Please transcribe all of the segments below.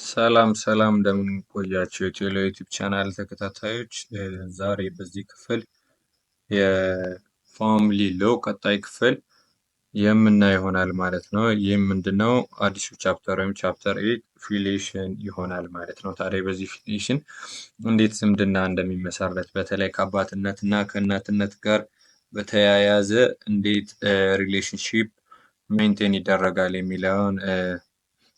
ሰላም ሰላም፣ እንደምን ቆያችሁ የቴሌ ዩቲዩብ ቻናል ተከታታዮች፣ ዛሬ በዚህ ክፍል የ family law ቀጣይ ክፍል የምናይ ይሆናል ማለት ነው። ይህም ምንድነው? አዲሱ chapter ወይም chapter 8 filiation ይሆናል ማለት ነው። ታዲያ በዚህ filiation እንዴት ዝምድና እንደሚመሰረት፣ በተለይ ከአባትነት እና ከእናትነት ጋር በተያያዘ እንዴት relationship maintain ይደረጋል የሚለውን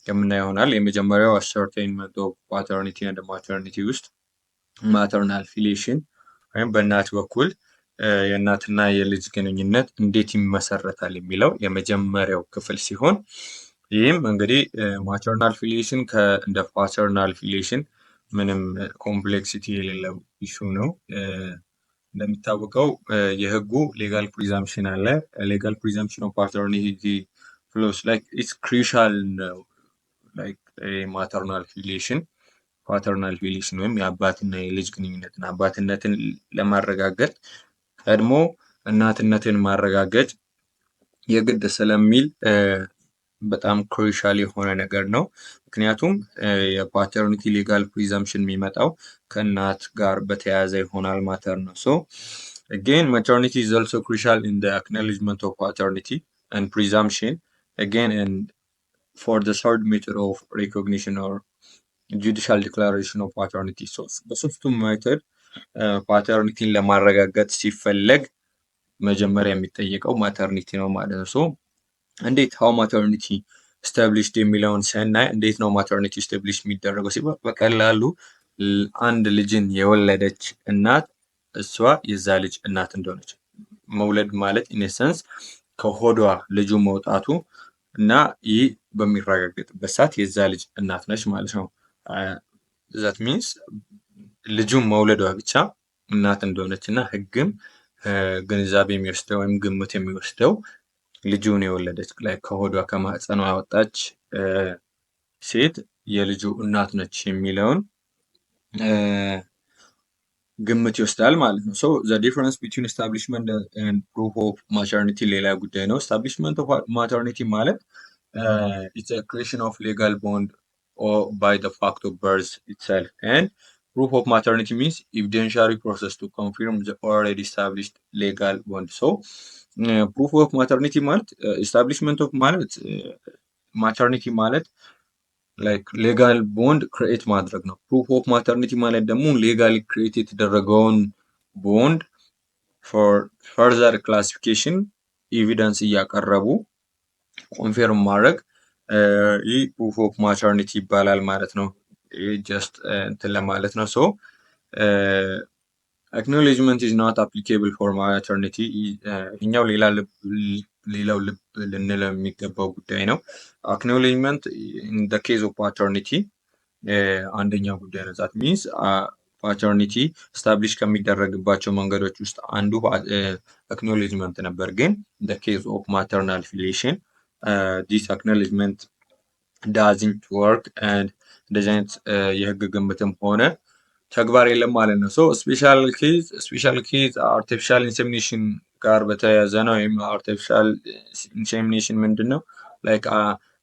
የምናየው ይሆናል። የመጀመሪያው ascertainment of paternity and maternity ውስጥ maternal filiation ወይም በእናት በኩል የእናትና የልጅ ግንኙነት እንዴት ይመሰረታል የሚለው የመጀመሪያው ክፍል ሲሆን፣ ይህም እንግዲህ maternal filiation እንደ paternal filiation ምንም complexity የሌለው issue ነው። እንደሚታወቀው የህጉ legal presumption አለ። Legal presumption of paternity flows like it's crucial ነው። Like maternal filiation, paternal filiation ወይም የአባትና የልጅ ግንኙነትን፣ አባትነትን ለማረጋገጥ ቀድሞ እናትነትን ማረጋገጥ የግድ ስለሚል በጣም crucial የሆነ ነገር ነው። ምክንያቱም የ paternity legal presumption የሚመጣው ከእናት ጋር በተያያዘ ይሆናል ማለት ነው። So again, maternity is also crucial in the acknowledgement of paternity and presumption again and for the third method of recognition or judicial declaration of paternity. So በሶስቱም method paternity ን ለማረጋገጥ ሲፈለግ መጀመሪያ የሚጠየቀው maternity ነው ማለት ነው። So እንዴት how maternity established የሚለውን ስናይ፣ እንዴት ነው maternity establish የሚደረገው ሲባል፣ በቀላሉ አንድ ልጅን የወለደች እናት እሷ የዛ ልጅ እናት እንደሆነች፣ መውለድ ማለት in a sense ከሆዷ ልጁ መውጣቱ እና ይህ በሚረጋገጥበት ሰዓት የዛ ልጅ እናት ነች ማለት ነው። That means ልጁን መውለዷ ብቻ እናት እንደሆነች እና ህግም ግንዛቤ የሚወስደው ወይም ግምት የሚወስደው ልጁን የወለደች፣ ከሆዷ ከማህፀኗ ያወጣች ሴት የልጁ እናት ነች የሚለውን ግምት ይወስዳል ማለት ነው። So the difference between establishment and proof of maternity ሌላ ጉዳይ ነው። Establishment of maternity ማለት it's a creation of legal bond by the fact of birth itself, and proof of maternity means evidentiary process to confirm the already established legal bond. So proof of maternity ማለት፣ establishment of ማለት maternity ማለት like legal bond create ማድረግ ነው። Proof of maternity ማለት ደግሞ legally create የተደረገውን bond for further classification evidence እያቀረቡ confirm ማድረግ፣ ይህ proof of maternity ይባላል ማለት ነው። ይህ just እንትን ለማለት ነው። So acknowledgement is not applicable for maternity። ይኛው ሌላው ልብ ልንለው የሚገባው ጉዳይ ነው። Acknowledgement in the case of paternity አንደኛው ጉዳይ ነው። That means paternity establish ከሚደረግባቸው መንገዶች ውስጥ አንዱ acknowledgement ነበር። ግን in the case of maternal filiation, this acknowledgement doesn't work and እንደዚህ አይነት የህግ ግምትም ሆነ ተግባር የለም ማለት ነው። So special case artificial insemination ጋር በተያያዘ ነው። ወይም artificial insemination ምንድን ነው? Like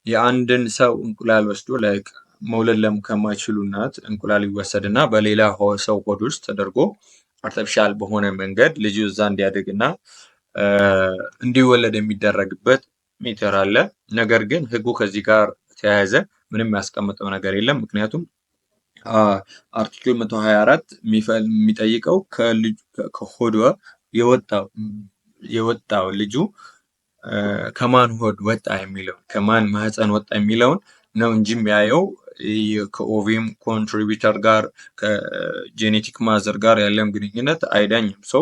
የአንድን ሰው እንቁላል ወስዶ፣ like መውለድ ከማይችሉ እናት እንቁላል ይወሰድ እና በሌላ ሰው ሆድ ውስጥ ተደርጎ artificial በሆነ መንገድ ልጁ እዛ እንዲያድግ እና እንዲወለድ የሚደረግበት method አለ። ነገር ግን ህጉ ከዚህ ጋር ተያያዘ ምንም ያስቀመጠው ነገር የለም። ምክንያቱም article 124 የሚጠይቀው ከሆዷ የወጣው ልጁ ከማን ሆድ ወጣ የሚለው፣ ከማን ማህፀን ወጣ የሚለውን ነው እንጂ የሚያየው ከ ovum contributor ጋር፣ ከ genetic mother ጋር ያለውን ግንኙነት አይዳኝም። So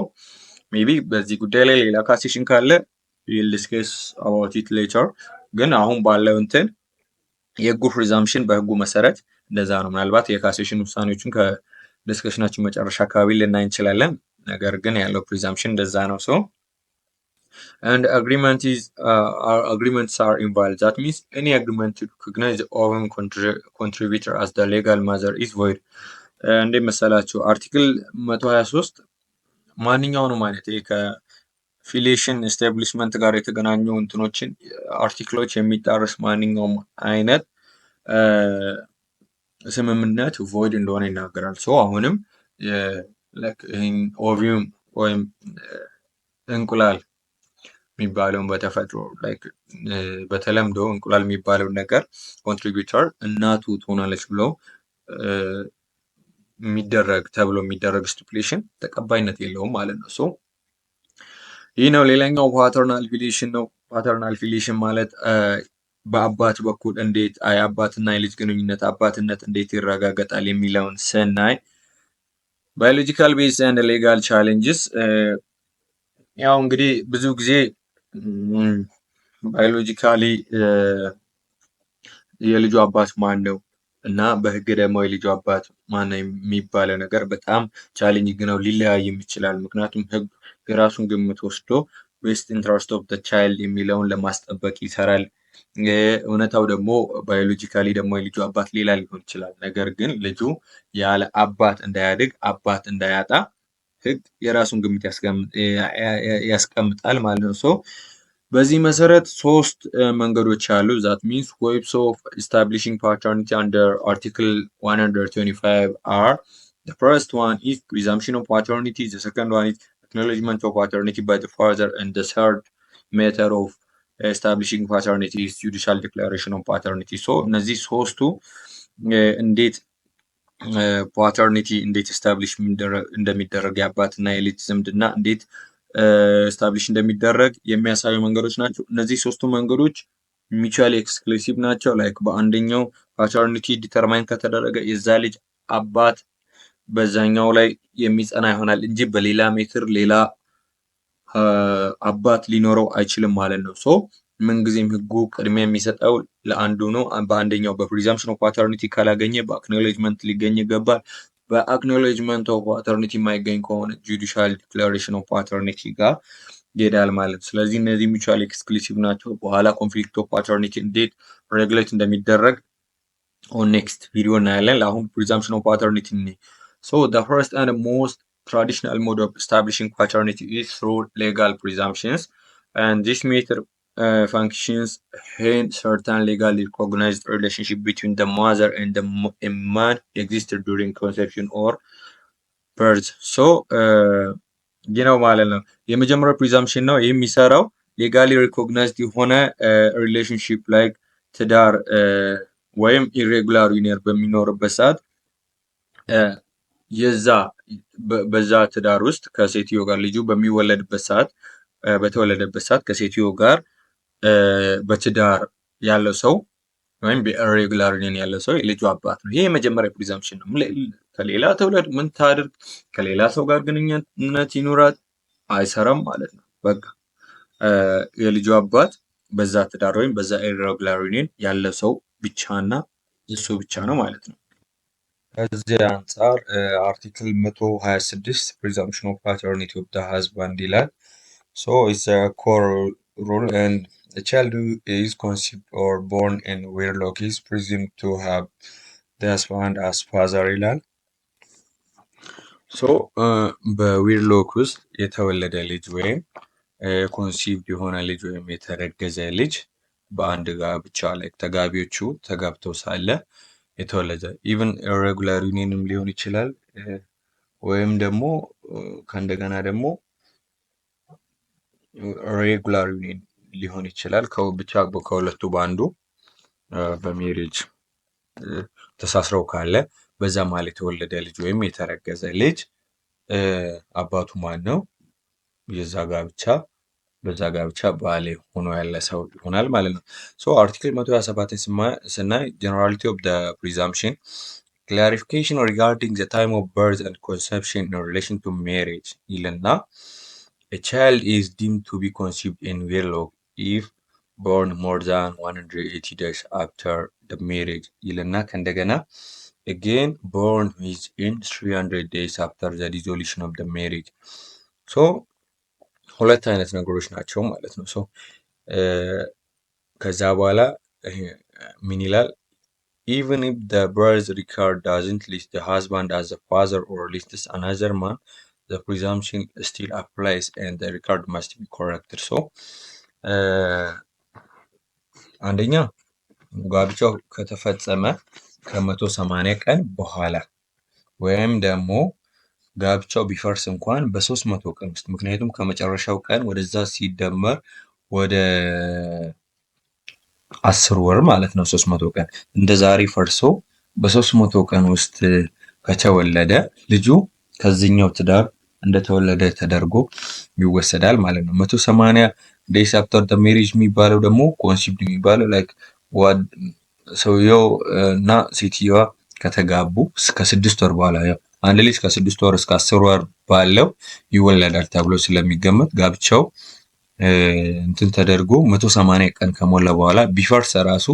maybe በዚህ ጉዳይ ላይ ሌላ cassation ካለ we'll discuss about it later። ግን አሁን ባለው እንትን የህጉ presumption በህጉ መሰረት እንደዛ ነው። ምናልባት የ cassation ውሳኔዎችን ከ discussion ኣችን መጨረሻ አካባቢ ልናይ እንችላለን። ነገር ግን ያለው presumption እንደዛ ነው። So and agreement is our agreements are invalid. That means any agreement to recognize the ovum contributor as the legal mother is void. እንዴት መሰላችሁ? Article 123 ማንኛውንም አይነት ይሄ ከ filiation establishment ጋር የተገናኙ እንትኖችን article ኦች የሚጣርስ ማንኛውም አይነት ስምምነት void እንደሆነ ይናገራል። So አሁንም ovum ወይም እንቁላል የሚባለውን በተፈጥሮ በተለምዶ እንቁላል የሚባለውን ነገር contributor እናቱ ትሆናለች ብሎ የሚደረግ ተብሎ የሚደረግ stipulation ተቀባይነት የለውም ማለት ነው። So ይህ ነው። ሌላኛው paternal filiation ነው። Paternal filiation ማለት በአባት በኩል እንዴት የአባትና የልጅ ግንኙነት አባትነት እንዴት ይረጋገጣል የሚለውን ስናይ biological base and legal challenges። ያው እንግዲህ ብዙ ጊዜ biologically የልጁ አባት ማን ነው እና በህግ ደግሞ የልጁ አባት ማን ነው የሚባለው ነገር በጣም challenging ነው፣ ሊለያይም ይችላል። ምክንያቱም ህግ የራሱን ግምት ወስዶ best interest of child የሚለውን ለማስጠበቅ ይሰራል። እውነታው ደግሞ biologically ደግሞ የልጁ አባት ሌላ ሊሆን ይችላል። ነገር ግን ልጁ ያለ አባት እንዳያድግ፣ አባት እንዳያጣ ህግ የራሱን ግምት ያስቀምጣል ማለት ነው። So በዚህ መሰረት ሶስት መንገዶች አሉ። That means ways of establishing paternity under Article 125 are: the first one is presumption of paternity, the second one is acknowledgement of paternity by the father, and the third method of establishing paternity is judicial declaration of paternity. So እነዚህ ሶስቱ እንዴት paternity እንዴት establish እንደሚደረግ፣ የአባትና የልጅ ዝምድና እንዴት establish እንደሚደረግ የሚያሳዩ መንገዶች ናቸው። እነዚህ ሶስቱ መንገዶች mutually exclusive ናቸው። Like በአንደኛው paternity determine ከተደረገ የዛ ልጅ አባት በዛኛው ላይ የሚጸና ይሆናል እንጂ በሌላ method ሌላ አባት ሊኖረው አይችልም ማለት ነው። So ምንጊዜም ህጉ ቅድሚያ የሚሰጠው ለአንዱ ነው። በአንደኛው በ presumption of paternity ካላገኘ በ acknowledgement ሊገኝ ይገባል። በ acknowledgement of paternity የማይገኝ ከሆነ judicial declaration of paternity ጋር ይሄዳል ማለት ነው። ስለዚህ እነዚህ mutually exclusive ናቸው። በኋላ conflict of paternity እንዴት regulate እንደሚደረግ on next video እናያለን። ለአሁን presumption of paternity እኔ። So the first and most traditional mode of establishing paternity is through legal presumptions, and this method functions when certain legally recognized relationship between the mother and the a man existed during conception or birth. So ይህ ነው ማለት ነው። የመጀመሪያው presumption ነው። ይህ የሚሰራው legally recognized የሆነ relationship like ትዳር ወይም irregular union በሚኖርበት ሰዓት የዛ በዛ ትዳር ውስጥ ከሴትዮ ጋር ልጁ በሚወለድበት ሰዓት፣ በተወለደበት ሰዓት ከሴትዮ ጋር በትዳር ያለው ሰው ወይም በ irregular union ያለው ሰው የልጁ አባት ነው። ይሄ የመጀመሪያ presumption ነው። ከሌላ ትውለድ፣ ምን ታድርግ፣ ከሌላ ሰው ጋር ግንኙነት ይኑራት አይሰራም ማለት ነው። በቃ የልጁ አባት በዛ ትዳር ወይም በዛ irregular union ያለ ሰው ብቻና እሱ ብቻ ነው ማለት ነው። ከዚህ አንጻር Article 126 presumption of paternity of the husband ይላል። So it's a core rule, and a child who is conceived or born in wedlock is presumed to have the husband as father ይላል። So በ wedlock ውስጥ የተወለደ ልጅ ወይም conceived የሆነ ልጅ ወይም የተረገዘ ልጅ፣ በአንድ ጋብቻ ላይ ተጋቢዎቹ ተጋብተው ሳለ የተወለደ፣ even irregular union ም ሊሆን ይችላል ወይም ደግሞ ከእንደገና ደግሞ regular union ሊሆን ይችላል። ብቻ ከሁለቱ በአንዱ በ marriage ተሳስረው ካለ በዛ መሀል የተወለደ ልጅ ወይም የተረገዘ ልጅ አባቱ ማን ነው? የዛ ጋብቻ በዛ ጋብቻ ባሌ ሆኖ ያለ ሰው ይሆናል ማለት ነው። So Article 127 ስናይ generality of the presumption, clarification regarding the time of birth and conception in relation to marriage ይልና a child is deemed to be conceived in wedlock if born more than 180 days after the marriage ይልና ከእንደገና again born within 300 days after the dissolution of the marriage. So ሁለት አይነት ነገሮች ናቸው ማለት ነው። So ከዛ በኋላ ምን ይላል? Even if the birth record doesn't list the husband as a father or lists another man, the presumption still applies and the record must be corrected. So አንደኛ ጋብቻው ከተፈጸመ ከ180 ቀን በኋላ ወይም ደግሞ ጋብቻው ቢፈርስ እንኳን በ300 ቀን ውስጥ፣ ምክንያቱም ከመጨረሻው ቀን ወደዛ ሲደመር ወደ 10 ወር ማለት ነው። 300 ቀን እንደ ዛሬ ፈርሶ በ300 ቀን ውስጥ ከተወለደ ልጁ ከዚህኛው ትዳር እንደተወለደ ተደርጎ ይወሰዳል ማለት ነው። 180 days after the marriage የሚባለው ደግሞ conceived የሚባለው like ሰውየው እና ሴትየዋ ከተጋቡ ከ6 ወር በኋላ፣ ያው አንድ ልጅ ከ6 ወር እስከ 10 ወር ባለው ይወለዳል ተብሎ ስለሚገመት፣ ጋብቻው እንትን ተደርጎ 180 ቀን ከሞላ በኋላ ቢፈርስ ራሱ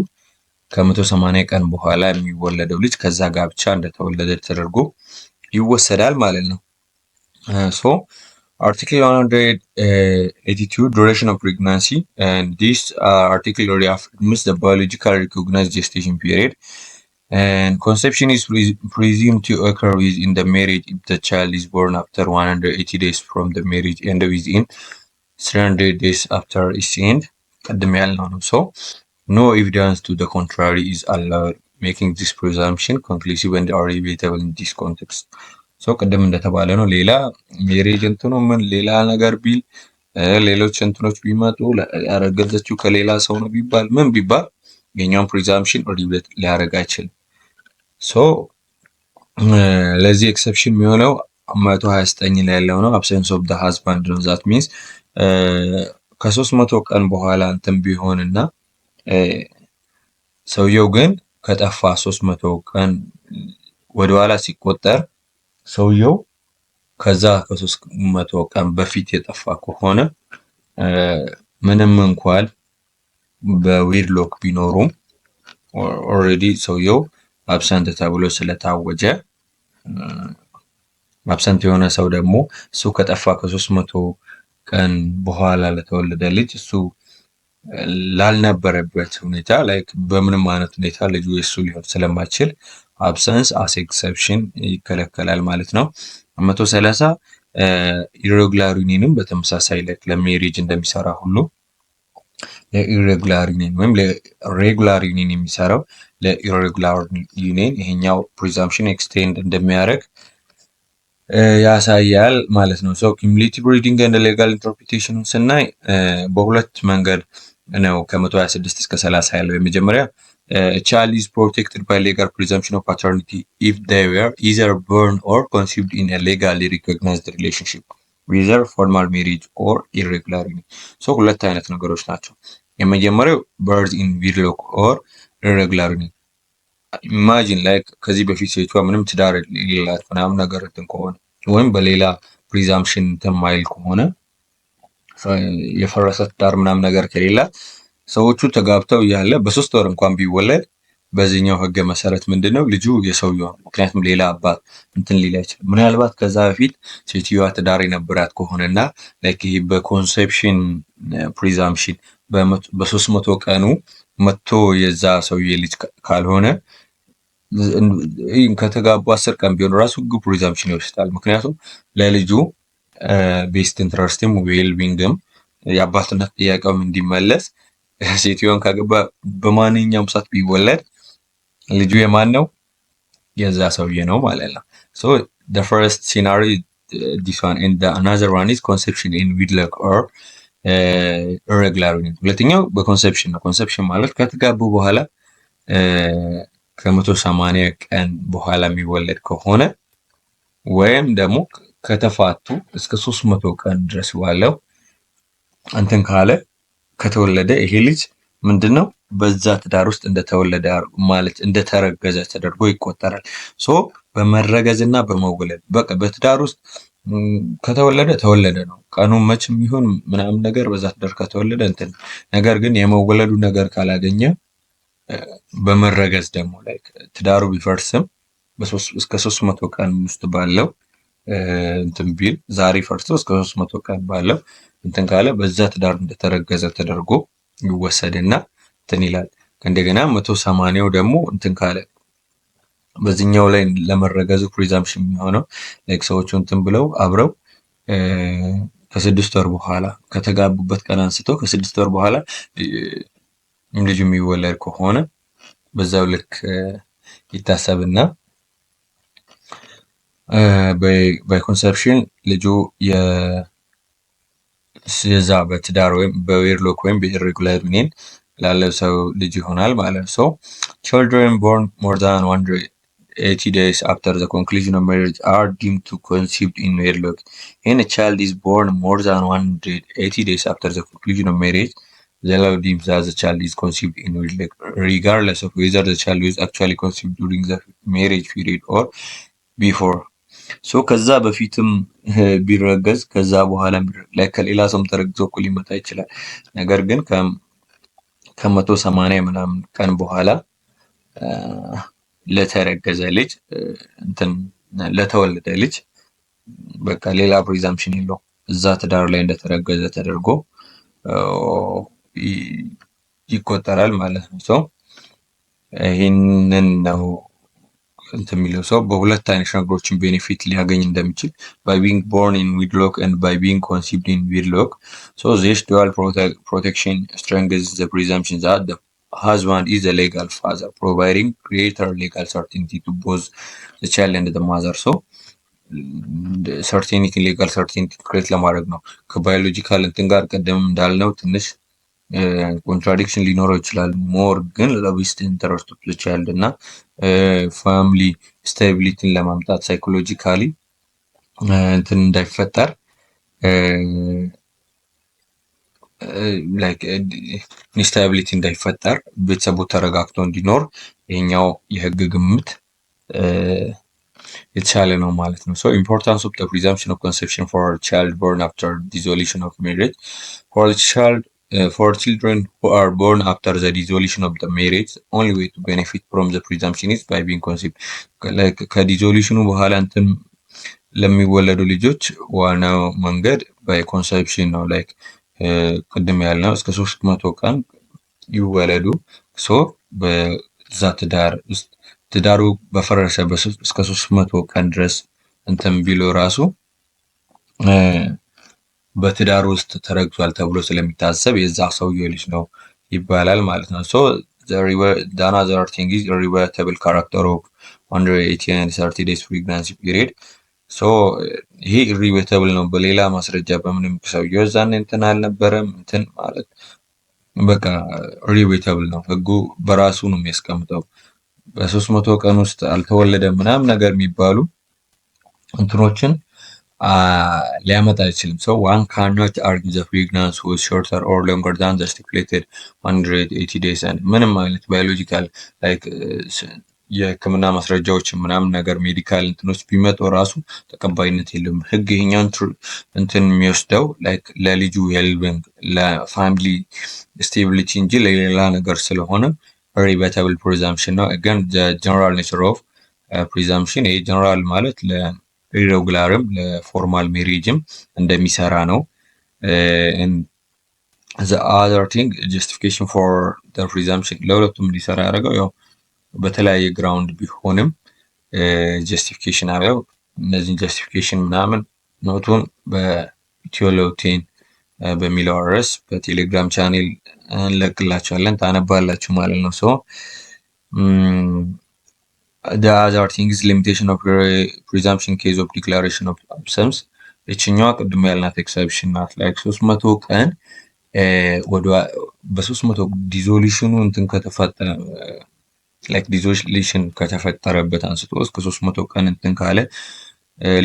ከ180 ቀን በኋላ የሚወለደው ልጅ ከዛ ጋብቻ እንደተወለደ ተደርጎ ይወሰዳል ማለት ነው። So Article 182, duration of pregnancy, and this article reaffirms the biological recognized gestation period, and conception is presumed to occur within the marriage if the child is born after 180 days from the marriage and within 300 days after its end. ቅድም ያልነው ነው። So no evidence to the contrary is allowed, making this presumption conclusive and irrebuttable in this context. So ቅድም እንደተባለ ነው። ሌላ marriage እንትኑ ምን ሌላ ነገር ቢል፣ ሌሎች እንትኖች ቢመጡ፣ ያረገዘችው ከሌላ ሰው ነው ቢባል፣ ምን ቢባል የኛውን presumption rebut ሊያደርግ አይችልም። So ለዚህ exception የሚሆነው 129 ላይ ያለው ነው። Absence of the husband ነው። That means ከ300 ቀን በኋላ እንትን ቢሆንና ሰውየው ግን ከጠፋ 300 ቀን ወደኋላ ሲቆጠር ሰውየው ከዛ ከ300 ቀን በፊት የጠፋ ከሆነ ምንም እንኳን በ wedlock ቢኖሩም already ሰውየው absent ተብሎ ስለታወጀ፣ absent የሆነ ሰው ደግሞ እሱ ከጠፋ ከ300 ቀን በኋላ ለተወለደ ልጅ እሱ ላልነበረበት ሁኔታ like በምንም አይነት ሁኔታ ልጁ የሱ ሊሆን ስለማይችል absence as exception ይከለከላል ማለት ነው። 130 irregular union ም በተመሳሳይ like ለ marriage እንደሚሰራ ሁሉ ለ irregular union ወይም ለ regular union የሚሰራው ለ irregular union ይሄኛው presumption extend እንደሚያደርግ ያሳያል ማለት ነው። So cumulative reading and legal interpretation ኑን ስናይ በሁለት መንገድ ነው ከ126 እስከ 30 ያለው። የመጀመሪያ child is protected by legal presumption of paternity if they were either born or conceived in a legally recognized relationship, whether formal marriage or irregular union። So ሁለት አይነት ነገሮች ናቸው። የመጀመሪያው birth in wedlock or irregular union። Imagine like ከዚህ በፊት ሴቷ ምንም ትዳር የሌላት ምናምን ነገር እንትን ከሆነ ወይም በሌላ presumption እንትን ማይል ከሆነ፣ የፈረሰ ትዳር ምናምን ነገር ከሌላት፣ ሰዎቹ ተጋብተው እያለ በ3 ወር እንኳን ቢወለድ በዚህኛው ህገ መሰረት ምንድነው ልጁ የሰውየው ነው። ምክንያቱም ሌላ አባት እንትን ሊል አይችልም። ምናልባት ከዛ በፊት ሴትዮዋ ትዳር የነበራት ከሆነና like ይሄ በ conception presumption በ300 ቀኑ መጥቶ የዛ ሰውዬ ልጅ ካልሆነ ከተጋቡ 10 ቀን ቢሆን ራሱ ህጉ presumption ይወስዳል። ምክንያቱም ለልጁ best interest ም well being ም የአባትነት ጥያቄውም እንዲመለስ ሴትዮዋን ካገባ በማንኛውም ሰዓት ቢወለድ ልጁ የማን ነው? የዛ ሰውዬ ነው ማለት ነው። So the first scenario this one, and the another one is conception in wedlock or irregular union። ሁለተኛው በ conception ነው። Conception ማለት ከተጋቡ በኋላ ከ180 ቀን በኋላ የሚወለድ ከሆነ ወይም ደግሞ ከተፋቱ እስከ 300 ቀን ድረስ ባለው እንትን ካለ ከተወለደ ይሄ ልጅ ምንድነው በዛ ትዳር ውስጥ እንደተወለደ ማለት እንደተረገዘ ተደርጎ ይቆጠራል። So በመረገዝ እና በመወለድ በቃ በትዳር ውስጥ ከተወለደ ተወለደ ነው። ቀኑ መቼም ይሁን ምናምን ነገር በዛ ትዳር ከተወለደ እንትን፣ ነገር ግን የመወለዱ ነገር ካላገኘ በመረገዝ ደግሞ like ትዳሩ ቢፈርስም እስከ 300 ቀን ውስጥ ባለው እንትን ቢል፣ ዛሬ ፈርሶ እስከ 300 ቀን ባለው እንትን ካለ በዛ ትዳር እንደተረገዘ ተደርጎ ይወሰድና እንትን ይላል። እንደገና 180ው ደግሞ እንትን ካለ በዚህኛው ላይ ለመረገዙ presumption የሚሆነው like ሰዎቹ እንትን ብለው አብረው ከ6 ወር በኋላ፣ ከተጋቡበት ቀን አንስቶ ከ6 ወር በኋላ ልጁ የሚወለድ ከሆነ በዛው ልክ ይታሰብና by conception ልጁ የዛ በትዳር ወይም በ wedlock ወይም በ irregular union ላለው ሰው ልጅ ይሆናል ማለት ነው። So children born more than 180 days after the conclusion of marriage are deemed to conceived in wedlock. When a child is born more than 180 days after the conclusion of marriage, the law deems that the child is conceived in wedlock, regardless of whether the child was actually conceived during the marriage period or before. So ከዛ በፊትም ቢረገዝ ከዛ በኋላ ላይ ከሌላ ሰውም ተረግዞ እኮ ሊመጣ ይችላል። ነገር ግን ከ180 ምናምን ቀን በኋላ ለተረገዘ ልጅ እንትን ለተወለደ ልጅ በቃ ሌላ presumption የለውም። እዛ ትዳር ላይ እንደተረገዘ ተደርጎ ይቆጠራል ማለት ነው። So ይህንን ነው እንትን የሚለው። ሰው በሁለት አይነት ነገሮችን benefit ሊያገኝ እንደሚችል by being born in wedlock and by being conceived in wedlock. So this dual protection strengthens the presumption that the husband is the legal father, providing greater legal certainty to both the child and the mother. So certainty, legal certainty create ለማድረግ ነው። ከ biological እንትን ጋር ቀደም እንዳልነው ትንሽ contradiction ሊኖረው ይችላል። More ግን ለ best interest of the child እና family stability ን ለማምጣት psychologically እንትን እንዳይፈጠር like instability እንዳይፈጠር ቤተሰቡ ተረጋግቶ እንዲኖር ይሄኛው የህግ ግምት የተሻለ ነው ማለት ነው። So importance of the presumption of conception for child born after dissolution of marriage. For children who are born after the dissolution of the marriage, only way to benefit from the presumption is by being conceived. ከ dissolution ኑ በኋላ እንትን ለሚወለዱ ልጆች ዋናው መንገድ by conception ነው። Like ቅድም ያልነው እስከ 300 ቀን ይወለዱ። So በዛ ትዳር ውስጥ ትዳሩ በፈረሰ እስከ 300 ቀን ድረስ እንትን ቢሎ ራሱ በትዳር ውስጥ ተረግዟል ተብሎ ስለሚታሰብ የዛ ሰውዬው ልጅ ነው ይባላል ማለት ነው። So the another thing is irrebuttable character of 180 and 30 days pregnancy period. So ይሄ irrebuttable ነው። በሌላ ማስረጃ በምንም ሰውየው እዛን እንትን አልነበረም እንትን ማለት በቃ irrebuttable ነው። ህጉ በራሱ ነው የሚያስቀምጠው። በ300 ቀን ውስጥ አልተወለደም ምናምን ነገር የሚባሉ እንትኖችን ሊያመጣ አይችልም። ሰው ዋን ካኖት አርጊው ዘ ፕሬግናንሲ ዋዝ ሾርተር ኦር ሎንገር ዛን ዘ ስቲፑሌትድ 180 days. ምንም አይነት biological like የሕክምና ማስረጃዎችን ምናምን ነገር medical እንትኖች ቢመጡ ራሱ ተቀባይነት የለውም። ህግ ይሄኛውን እንትን የሚወስደው like ለልጁ well-being ለ family stability እንጂ ለሌላ ነገር ስለሆነ irrebuttable presumption ነው። ግን general nature of presumption ይሄ ጀነራል ማለት ለ irregular ም ለ formal marriage ም እንደሚሰራ ነው። The other thing, justification for presumption ለሁለቱም እንዲሰራ ያደረገው ያው በተለያየ ground ቢሆንም justification አለው። እነዚህን justification ምናምን note ኡን በኢትዮ Law 10 በሚለው ርዕስ በቴሌግራም ቻኔል እንለቅላችኋለን፣ ታነባላችሁ ማለት ነው። So the other thing is limitation of presumption case of declaration of absence. ይችኛዋ ቅድም ያልናት exception ናት። Like 300 ቀን ወደ በ300 dissolution ኑ እንትን ከተፈጠረ like dissolution ከተፈጠረበት አንስቶ እስከ 300 ቀን እንትን ካለ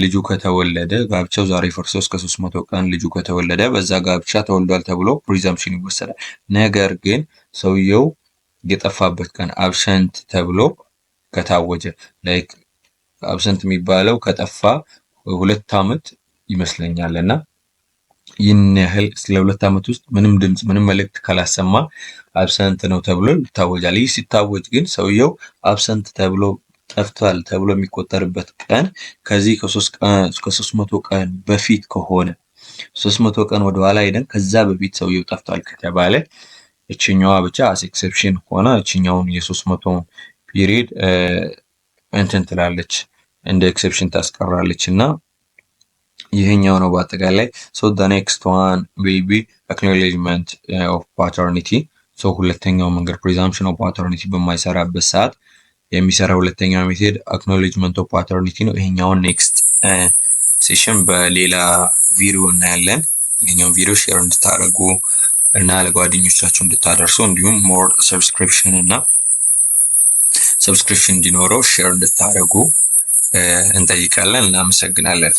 ልጁ ከተወለደ ጋብቻው ዛሬ ፈርሶ እስከ 300 ቀን ልጁ ከተወለደ በዛ ጋብቻ ተወልዷል ተብሎ presumption ይወሰዳል። ነገር ግን ሰውየው የጠፋበት ቀን absent ተብሎ ከታወጀ like absent የሚባለው ከጠፋ 2 ዓመት ይመስለኛል እና ይህን ያህል ስለ 2 ዓመት ውስጥ ምንም ድምፅ ምንም መልእክት ካላሰማ absent ነው ተብሎ ይታወጃል። ይህ ሲታወጅ ግን ሰውየው absent ተብሎ ጠፍቷል ተብሎ የሚቆጠርበት ቀን ከዚህ ከ300 ቀን በፊት ከሆነ 300 ቀን ወደኋላ ሄደን ከዛ በፊት ሰውየው ጠፍቷል ከተባለ እችኛዋ ብቻ as exception ሆና እችኛውን የ300 period እንትን ትላለች እንደ exception ታስቀራለች እና ይህኛው ነው በአጠቃላይ። So the next one will be acknowledgement of paternity. So ሁለተኛው መንገድ presumption of paternity በማይሰራበት ሰዓት የሚሰራ ሁለተኛው method acknowledgement of paternity ነው። ይሄኛውን next session በሌላ ቪዲዮ እናያለን። ይሄኛውን ቪዲዮ share እንድታደርጉ እና ለጓደኞቻችሁ እንድታደርሱ እንዲሁም more subscription እና subscription እንዲኖረው share እንድታደርጉ እንጠይቃለን። እናመሰግናለን።